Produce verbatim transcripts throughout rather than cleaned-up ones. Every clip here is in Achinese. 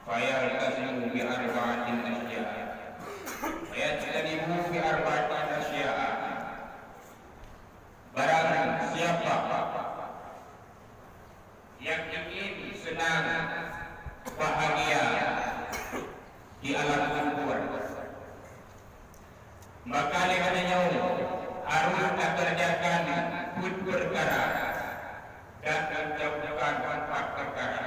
Fayaltazimu bi arba'atin asya. Fayajtanibu bi arba'atin asya. Barang siapa yang ingin senang bahagia di alam kubur, maka lé geutanyoe harôh takeureujakan peuet peukara dan menjauhkan empat peukara.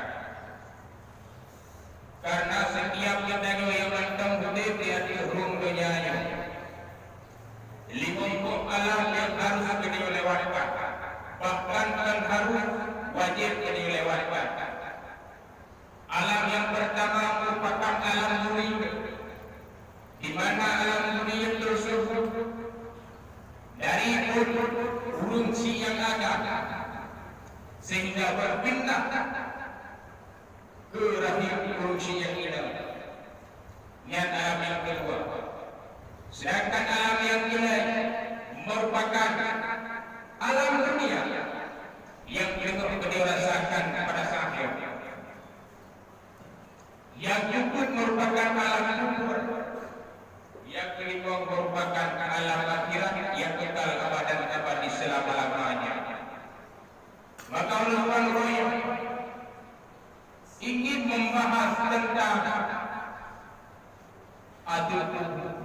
Karena setiap geutanyoe nyang mantong udeb di ateueh rhueng donya nyoe, limong boh alam nyang harôh geutanyoe lewatkan, bahkan kon harôh, wajéb geutanyoe lewatkan. Alam nyang peurtama meurupakan alam dunia, di mana alam dunia teurseubut dari pruet ureueng syiek nyang agam sehingga beupindah keu rahim ureueng syiek nyang inong. Nyan alam nyang keudua. Sedangkan alam nyang keulhèe meurupakan alam dunia nyang teungoh geutanyoe rasakan pada saat nyoe. Nyang keupeuet meurupakan alam kubur. Nyang keulimong meurupakan alam akhirat nyang kekal abadan abadi seulama-lamanya. Maka ulôn ingin membahas tentang azab kubur.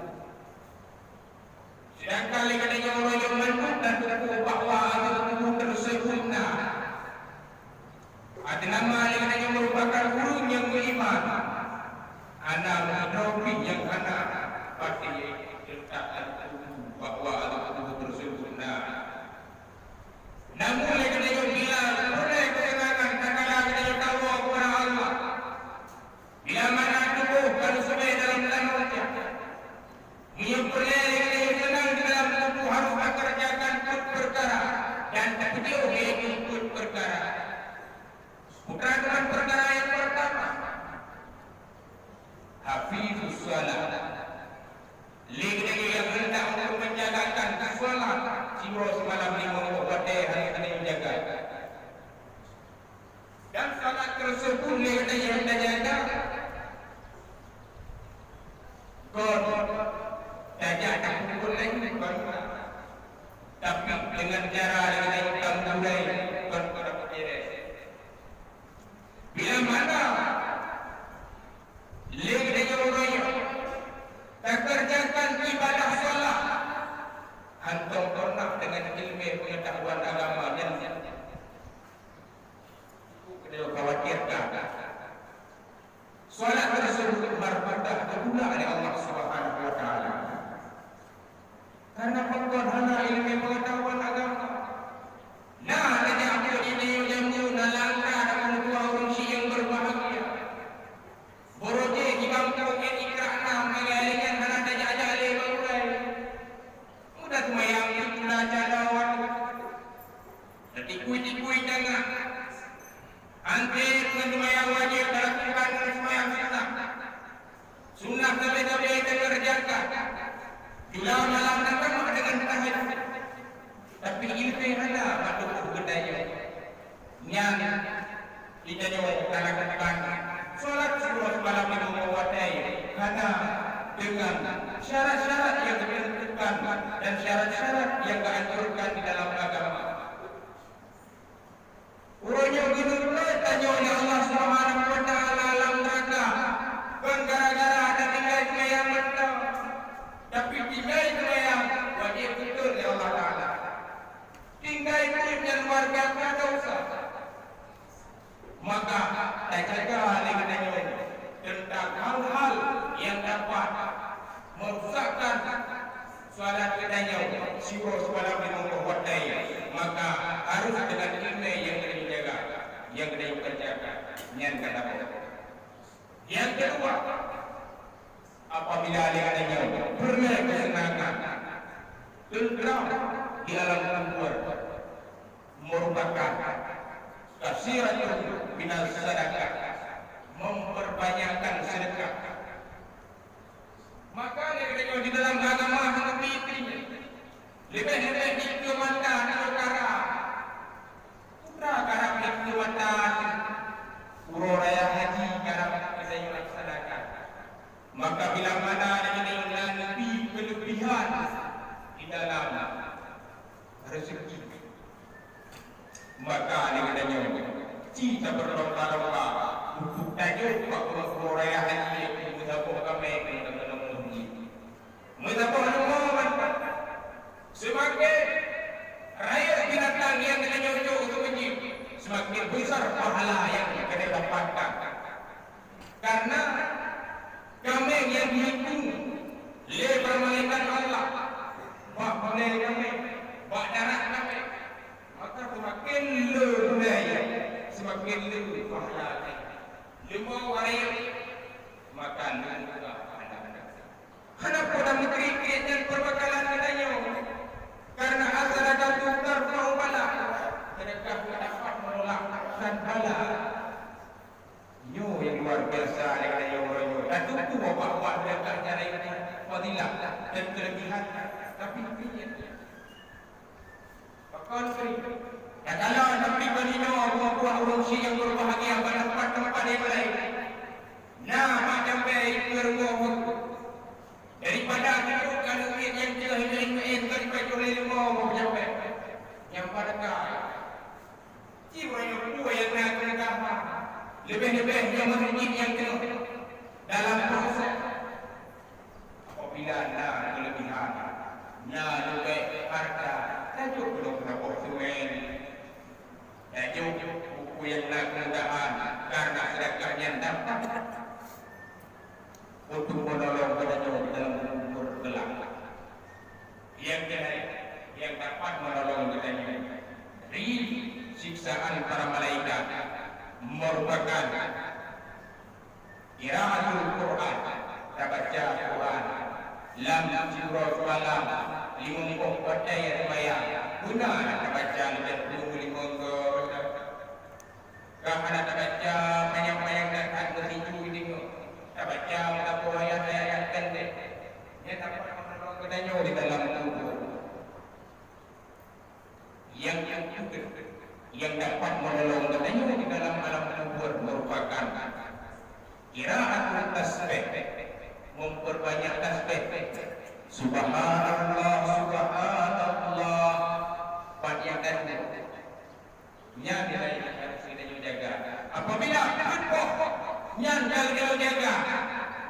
Sedangkan lé geutanyoe uroe nyoe mandum tateupeue bahwa azab kubur teurseubut na. Ateueh nama lé geutanyoe meurupakan ureueng nyang meuiman, hana meusidroe pih nyang hana, pasti teutab bahwa azab kubur teurseubut na. Namun lé geutanyoe bila peureulèe keuteunangan tatkala geutanyoe tawoe keupada Allah, bila mana tuboh ka leubeh dalam tanoh nyan, meunyoe peureulèe lé geutanyoe seunang di dalam tuboh harôh takeureujakan peuet peukara dan tapeujeuet lé peuet peukara. Peukara deungon peukara nyang peurtama, hafizus shalah. Lé geutanyoe nyang handak untuk menjagakan salat siuroe simalam limong boh watèe harôh geutanyoe jaga. Dan salat teurseubut lé geutanyoe tajaga kon tajak tapukul laju, tapi dengan cara lé geutanyoe tamulai kon tapeuberes. Bila mana lé geutanyoe uroe nyoe takeureujakan ibadah salat, hantom pernah deungon ileumèe peungeutahuan agama nyan, khawatirkan. Salat teurseubut meurupakan teupeugah lé Allah Subhanahu wa Taala. Karena pakon hana ileumèe peungeutahuan agama. Na tajak peuet di nyoe jameun na langka dan meutuah ureueng syiek nyang berbahagia. Boro jih di gampông nyan ikrak na, mangat lé nyan hana tajak-jak lé bak urai. Mudah seumayang di pula jalan. Teutikui-tikui tangah. Antre ngon seumayang wajéb talakukan ngon seumayang sunnah. Sunnah sabe-sabe takeureujakan. Jula malam na tamah deungon tahajud. Tapi ileumèe hana bak tuboh geutanyoe. Nyan geutanyoe talakukan salat siuroe simalam limong boh watèe hana deungon syarat-syarat nyang geuteuntukan dan syarat-syarat nyang geuanjurkan di dalam agama. Uroe nyoe geuneuk tanyoe lé Allah Subhanahu wa Taala lam neuraka, kon gara-gara tatinggai seumayang mantong, tapi tinggai seumayang wajéb beutôi lé Allah Taala. Tinggai peuet nyan luar biasa desya. Maka tajaga lé geutanyoe teuntang hal-hal nyang dapat meurusakkan salat geutanyoe siuroe simalam limong boh watèe, maka harôh deungon ileumèe nyang geutanyoe jaga, nyang geutanyoe keureujakan, nyan ka saboh. Nyang keudua, apabila lé geutanyoe peureulèe keuseunangan, teuntram di alam kubur, merupakan kasiratun minal sadaqah, memperbanyakkan sedekah. Maka lé geutanyoe di dalam agama hana piti, leubeh-leubeh di keue mata nyoe karab. Peue karab di keue mata nyoe? Uroe raya haji karab geutanyoe. Maka bila mana na pi keulebihan di dalam rezeki, maka lé geutanyoe ci tabeurlomba-lomba untuk tajok bak uroe-uroe raya haji, meusaboh kamé keu geutanyoe. Meusaboh leumo ban seumaken rayeuk binatang nyang geutanyoe jok keu masjid, seumaken besar pahala nyang geutanyoe dapatkan. Karena kamé nyang dihitung lé para malaikat Allah bak gulée kamé, bak darah kamé, maka seumaken le gulée, seumaken le pahala. Leumo waréh, maka le juga pahala. Hana peue meukrikrit dan peubakalan geutanyoe, karena as-sadaqatu tarfa'u bala, sedekah dapat menolak dan bala. Nyoe nyang luar biasa lé geutanyoe uroe nyoe. Tateupeue ubak-ubak sedekah nyang laén fadilah dan keulebihan, tapi niyat. Pakon keuh? Takalon tapi keu ninoe buah-buah ureueng syik nyang beubahgia bak teumpat-teumpat nyang laén. Na mak jambai ikeu rumoh daripada jijok keu aneuk miet nyang jeuet nyang meu'én ka jipajoh lé leumo jambai nyang bak deka. Ci uroe nyoe peue nyang na keuneuk haba, leubeh-leubeh nyang meuseujid nyang keunoe dalam proses. Apabila na keulebihan, na leubeh harta, tajok keunoe keu saboh seumén. Tajok buku nyang na keumudahan, karena sedekah nyan dapat untuk menolong geutanyoe di dalam kubur kelak. Nyang keuhai, nyang dapat menolong geutanyoe dari siksaan para malaikat merupakan qiraatul Quran, tabaca Quran lam siuroe seumalam, limong boh watée seumayang, beuna tabaca leubeh puluh limong goe. Ka hana tabaca panyang-panyang dan that meusiju deungoe. Tabaca meusaboh ayat-ayat nyang pendek. Nyan dapat menolong geutanyoe di dalam kubur. Nyang keupeuet, nyang dapat menolong geutanyoe di dalam alam kubur merupakan qiraatul tasbih, memperbanyak tasbih. Subhanallah, subhanallah. Pat nyang dan Nyan nilai nyang harôh geutanyoe jaga. Apabila peuet boh nyan ka geutanyoe jaga,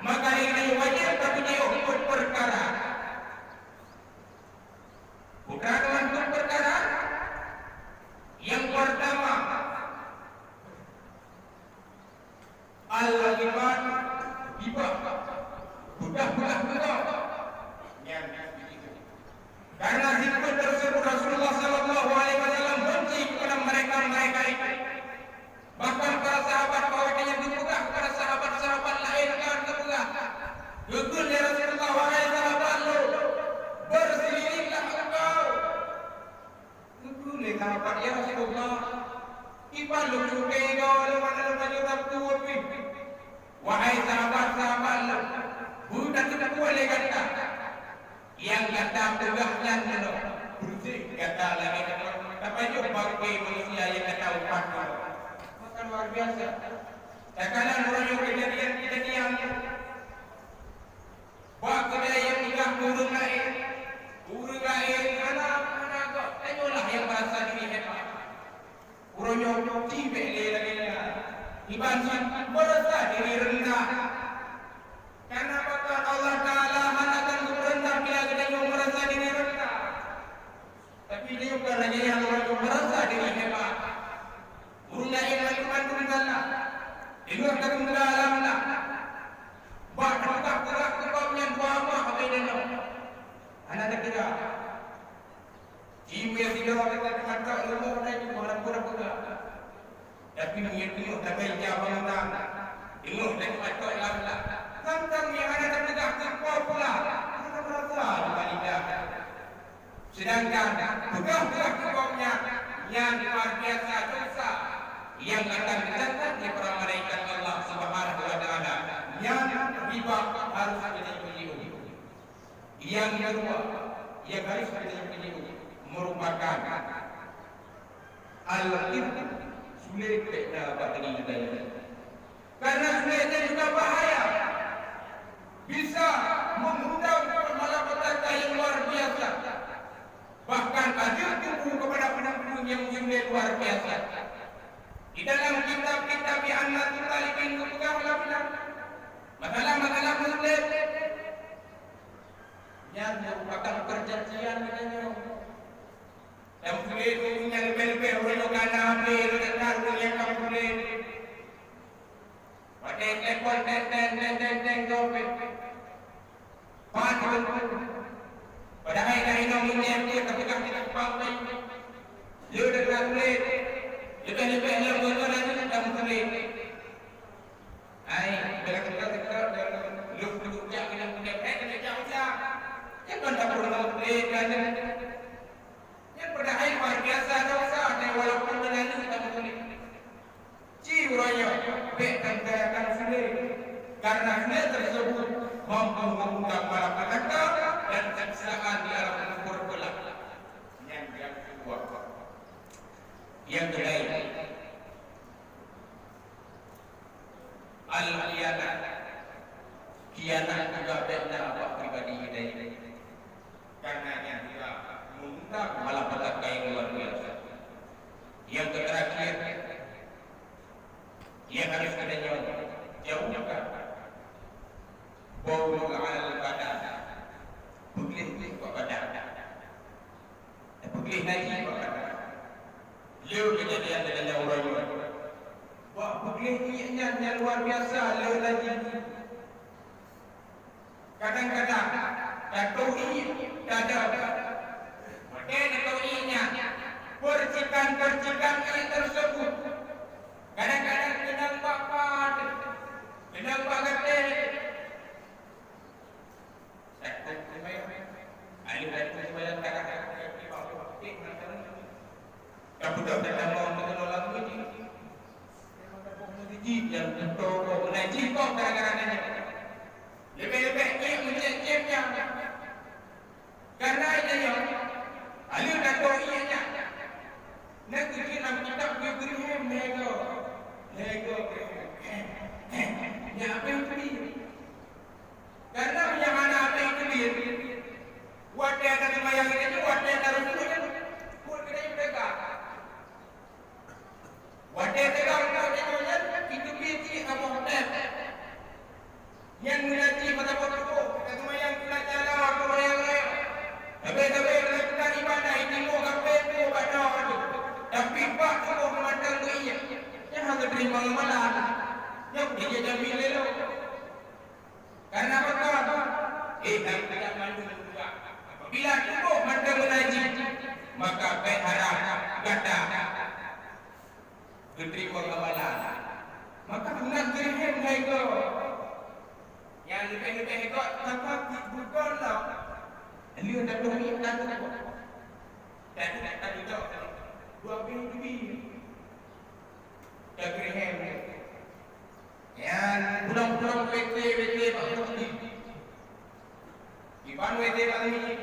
maka geutanyoe wajéb tapeujeuet peuet peukara. Peukara mantong peukara. Nyang peurtama, al-ghibah, ghibah, peugah-peugah geutanyoe. Nyan, karena hikmah tersebut Rasulullah sallallahu alaihi wasallam benci kepada mereka-mereka itu. Bahkan para sahabat bahwa hanya dipeugah kepada sahabat-sahabat lain, jangan dipeugah. Geukheun lé Rasulullah, "Wahai sahabat lôn, berselilitlah engkau." Geukheun lé sahabat, "Ya Rasulullah, kiban lôn cukai droe lôn hana lôn pajoh sapeue pih." Wahai sahabat-sahabat lôn, beutateupeue lé gata, nyang gata peugah nyan meunoe, beureuséh gata lagée tapajoh bangke manusia nyang gata upat nyoe. Maka luar biasa. Takalon uroe nyoe keujadian-keujadian bak keudai nyang peugah keu ureuëng laén, ureuëng laén hana, hana gob, tanyoe lah nyang merasa diri hebat. Uroe nyoe tibék lé lagée nyan, iban cit meurasa diri reundah. Kareuna pakon Allah Taala hana akan geupeureundah bila geutanyoe meurasa diri reundah. Tapi tanyoe kon lagée nyan, uroe nyoe meurasa diri hebat. Ureuëng laén mandum-mandum galak, teungoh tatungga lam na. Bak teupeugah-peugah keu gobnyan dua mah habéh nyoe. Hana takira. Jimeusidroe gata teumatok leumo laju hana peue tapeugah. Tapi meunyoe teungoh tabai ija bangunan, teungoh teumatok lam, tang-tang nyang hana tapeugah keu po pula, hana meurasa juga lidah. Sedangkan peugah-peugah keu gobnyan, nyan luar biasa dosa nyang akan dicatat lé para malaikat Allah Subhanahu wa Taala. Nyan ghibah harus geutanyoe jijauhi. Nyang keudua, nyang harus geutanyoe peujeuet meurupakan al-ghibah, sulet bèk na bak teungoh geutanyoe. Karena sulet nyan juga bahaya. Telepon, teng, teng, teng, teng, teng, topet. Pan telepon. Padahai ka inong inong dia tapi ka kita pang tadi. Dia dah tulis. Lebih-lebih dalam golongan ni kita tulis. Hai, bila kita kita dalam luk luk jak kita punya pet kita jak ucap. Dia kan tak perlu tulis kan. Nyan padahai luar biasa dosa, dan walaupun meunanyoe tameutuléh. Ci uroe nyoe, bék tanggayakan sulé, karena sulé tersebut mampu mengundang malapetaka dan siksaan di alam kubur kelak. Nyan nyang keudua. Nyang keulaén, al-khianah. Khianah juga bék na bak pribadi geutanyoe. Karena nyan juga mengundang malapetaka nyang luar biasa. Nyang keuterakhir, nyang harus geutanyoe jauhkan, baulul alal badan, peugleh bak badan. Peugleh najis bak badan. Le keujadian di dalam uroe nyoe. Bak peugleh iék nyan nyang luar biasa le najis. Kadang-kadang, tatôh iék, tadong. Watée tatôh iék nyan, percikan-percikan iék tersebut, kadang-kadang keunong bak pat, keunong bak gatéh. Takot seumayang. Ayo takot seumayang, kadang-kadang, tapi tak ada mau mengenal lagi. Jih nyang teutoe boh meunan jih kok gara-gara nyan. Leubeh-leubeh iék meucék-cék nyan. Karena nyan nyoe, aleuh na toh iék nyan. Na keuh jih lam kitab Ibrahim lhèe goe. Lhèe goe Ibrahim. Nyan abéh teubiet. Karena meunyo hana abéh teubiet, watèe taseumayang nyan, watèe tarumpok nyan, buet geutanyoe teuga. Watèe teuga rumpok tanyoe nyan, iteubiet cit saboh tép. Nyan meunan cit meusaboh tuboh, taseumayang sunat nyan lom, taseumayang raya. Sabe-sabe melakukan ibadah, itimbôh kaphé tuboh bak droe tu. Tapi bak tuboh mantong beuiék, nyan hana teurimong amalan. Nyoe dijak jamé lé lôn. Karena apa? Eh, dan tidak mandum juga. Apabila tuboh mantong meunajis, maka bèk harap gata geuteurimong amalan. Maka sunat geureuhem lhèe goe. Nyang leubeh-leubeh goe, tanpa beugoe lom. Lheueh tatuh iék, tatuh. Tatuh, tatuh. Dua puluh lebih. Dah geureuhem. Nyan pulang-pulang W T, W T bak masjid. Iban W T bak masjid.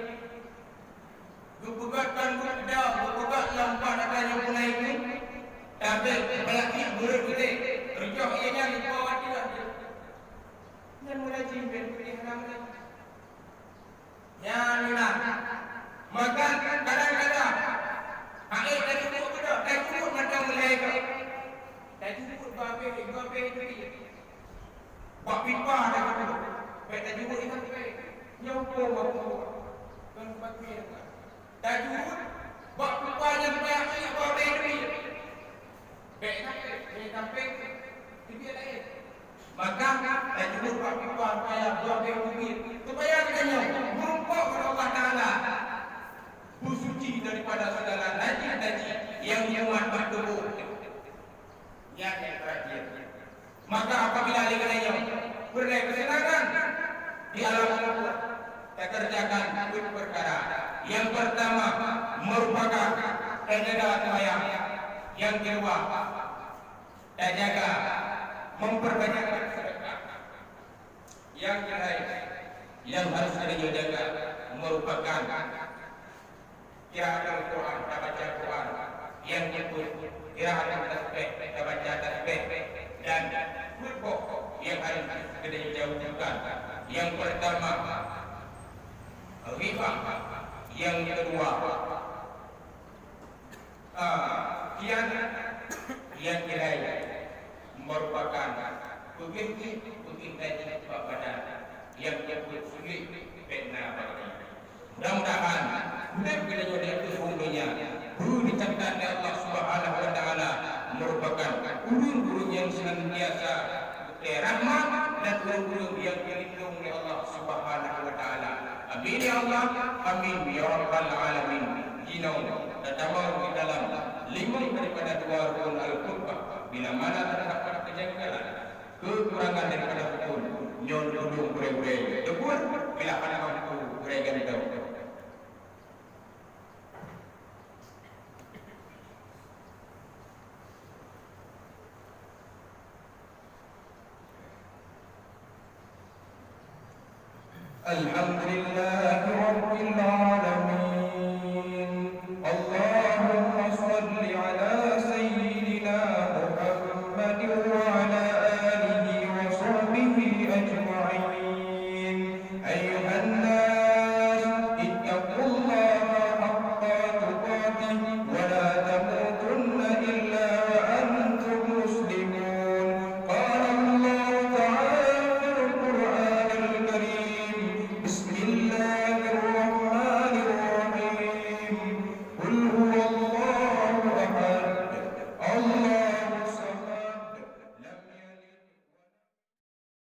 Geupeugöt dan geupeudong, geupeugöt lam bak ata nyang punai nyoe. Tabek, beulaki, murit geude. Reujoh ié nyan, ibawa tilah. Nyan mulai jimbet, putih hana mulai. Nyan na. Maka kadang-kadang, aé tajubuk beudôh, tajubuk mantong meulhèe goe. Tajubuk babeh, babeh teubiet. Bak pipa tajubuk. Bèk tajubuk inan teubiet. Nyoe po bak pipa. Kon bak pipa. Tajubuk bak pipa nyang banyak babeh teubiet. Bèk sampai, bèk sampai teubiet laén. Maka, tajubuk bak pipa supaya buah bèk teubiet. Supaya geutanyoe meurumpok ngon Allah Taala, beusuci daripada segala najis-najis nyang muat bak tuboh. Nyan nyang terakhir. Maka apabila lé geutanyoe peureulèe keuseunangan di alam kubur, takerjakan peuet peukara. Nyang peurtama merupakan teunaga seumayang. Nyang keudua, tajaga memperbanyakkan sedekah. Nyang keulhèe, nyang harôh geutanyoe jaga merupakan qiraatul Quran, tabaca Quran. Nyang keupeuet, qiraatul tasbih, tabaca tasbih. Dan peuet boh nyang harôh geutanyoe jauhkan. Nyang peurtama, ghibah. Nyang keudua, Ah, khianat. Nyang keulhèe merupakan peugleh ié, peugleh najis bak badan. Nyang keupeuet sulet, fitnah bak ié. Mudah-mudahan udép geutanyoe di ateueh bumoe donya, beu dicatat lé Allah Subhanahu wa Taala merupakan ureueng-ureueng nyang seunantiasa Rahmat dan ureueng-ureueng nyang geulindong lé Allah Subhanahu wa Taala. Amin ya Allah, amin ya rabbal alamin. Jinoe tatamong di dalam limong daripada dua rukun al-khutbah, bila mana teudapat kejanggalan, kekurangan daripada rukun nyoe, tolong gurée-gurée teupeue bila hana mampu gurée gantoe. الحمد لله رب العالمين. اللهم صل على سيدنا محمد وعلى آله وصحبه أجمعين.